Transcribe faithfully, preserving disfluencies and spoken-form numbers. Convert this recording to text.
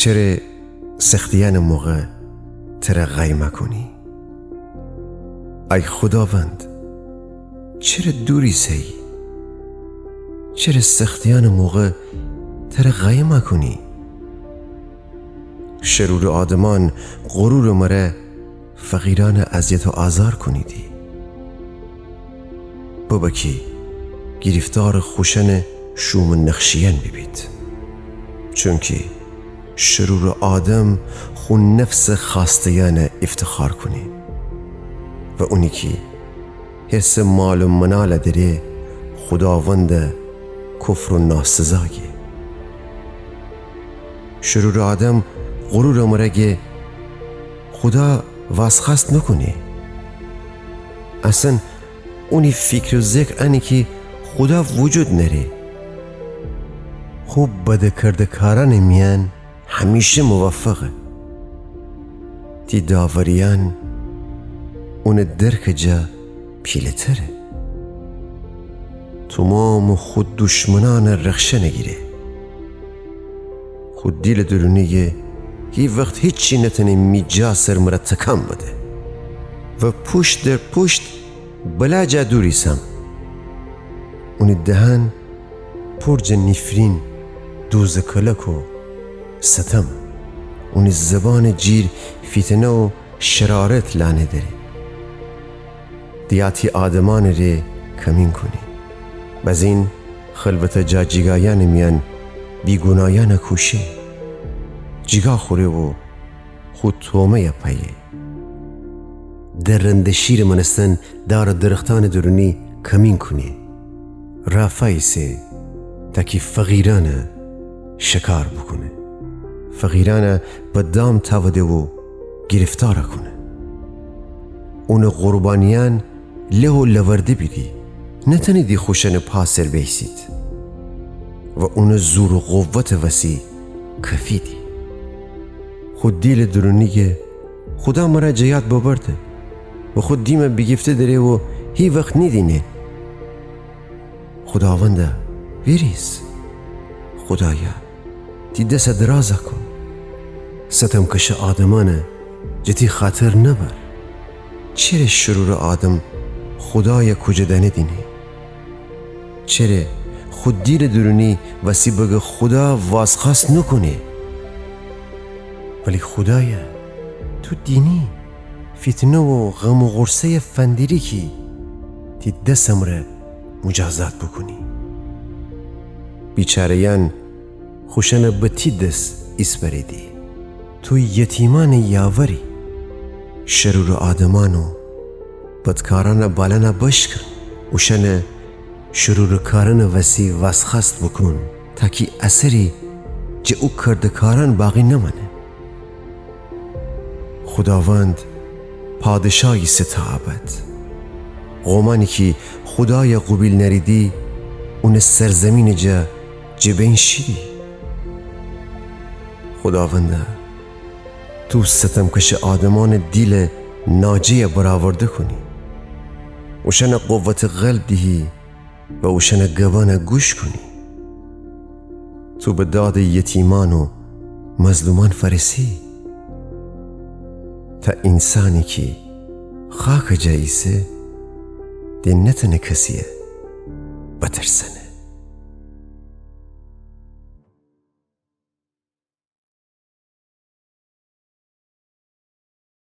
چره سختیأنٚ موقع تره قایم کونی؟ ای خوداوند، چره دور ایسه‌یی؟ چره سختیأنٚ موقع تره قایم کونی؟ شرورٚ آدمأن غرورٚ مره فقیرأنٚ اذیت و آزار کونیدی. ببه کی گیریفتارٚ خوشأنٚ شومٚ نقشه‌یأن بیبید. چونکی شرورٚ آدم خو نفسٚ خوأسته‌یأن ایفتخار کونه و اونی کی حرصٚ مال و منال دره، خوداوند کفر و ناسزا گه. شرورٚ آدم غرورٚ مره گه خودا وازخوأست نوکونه. اصلاً اونی فیکر و ذکر انه کی خودا وجود نره. خو بدٚ کرده‌کارأنٚ میأن همیشه موفقه. تی داوریأن اونٚ درکٚ جا پیله‌تره. تومامٚ خو دوشمنأنٚ رخشأنٚ گیره. خو دیلٚ دورونی گه هی وخت هیچی نتأنه می جا سر مره تکان بده و پوشت در پوشت بلا جا دور ایسم. اونی دهن پر جٚه نیفرین، دوزٚ کلک و ستم. اونی زبانٚ جیر فیتنه و شرارت لأنه دره. دیا تی آدمأنٚ ره کمین کونه. بزین خلوتٚ جا جیگایأنٚ میأن بیگونایأنٚ کوشه. جیگا خوره و خو تومه‌یه پایه. درنده شیرٚ مأنستن دارٚ درختأنٚ دورونی کمین کونه. رافا ایسه تا کی فقیرأنٚ شکار بوکونه. فقیرأنٚ به دام تأوده و گیریفتارٚ کونه. اونٚ قربانیأن له و لورده بیدی، نتأنیدی خوشأنٚ پا سر بیسید و اونٚ زور و قوتٚ وسی کفیدی. خو دیلٚ دورونی گه خودا مره جٚه یاد ببرده و خو دیمه بیگیفته دره و هی وخت نیدینه. خوداوندا، ویریز. خودایا، تی دسه درازه کون. ستمکشٚ آدمأنه جٚه تی خاطر نبر. چره شرورٚ آدم خودایه کوجه دأنه دینه؟ چره خو دیلٚ دورونی وسی بگه خودا وازخوأست نوکونه؟ ولی خودایا، تو دینی فیتنه و غم و غورصه‌یه فندیری کی تی دسٚ امره موجازات بوکونی. بیچاره‌یأن خوشأنه به تی دس ایسپریدی. تو یتیمأنٚ یاوری. شرورٚ آدمأن و بدکارأنٚ بالأنه بشکن. اوشأنه شرورٚ کارأنٚ وسی وازخوأست بوکون، تا کی اثری جٚه او کرده‌کارأن باقی نمأنه. خوداوند پادشاه ایسه تا ابد. قومأنی کی خودایه قوبیل نأریدی، اونٚ سرزیمینٚ جا جٚه بین شیدی. خوداوندا، تو ستمکشٚ آدمأنٚ دیلٚ ناجه‌یه برآورده کونی. اوشأنه قوتٚ قلب دیهی و اوشأنٚ گبأنه گوش کونی. تو به دادٚ یتیمأن و مظلومأن فأرسی، تا اینسانی کی خاکٚ جا ایسه، د نتأنه کسیه بترسأنه.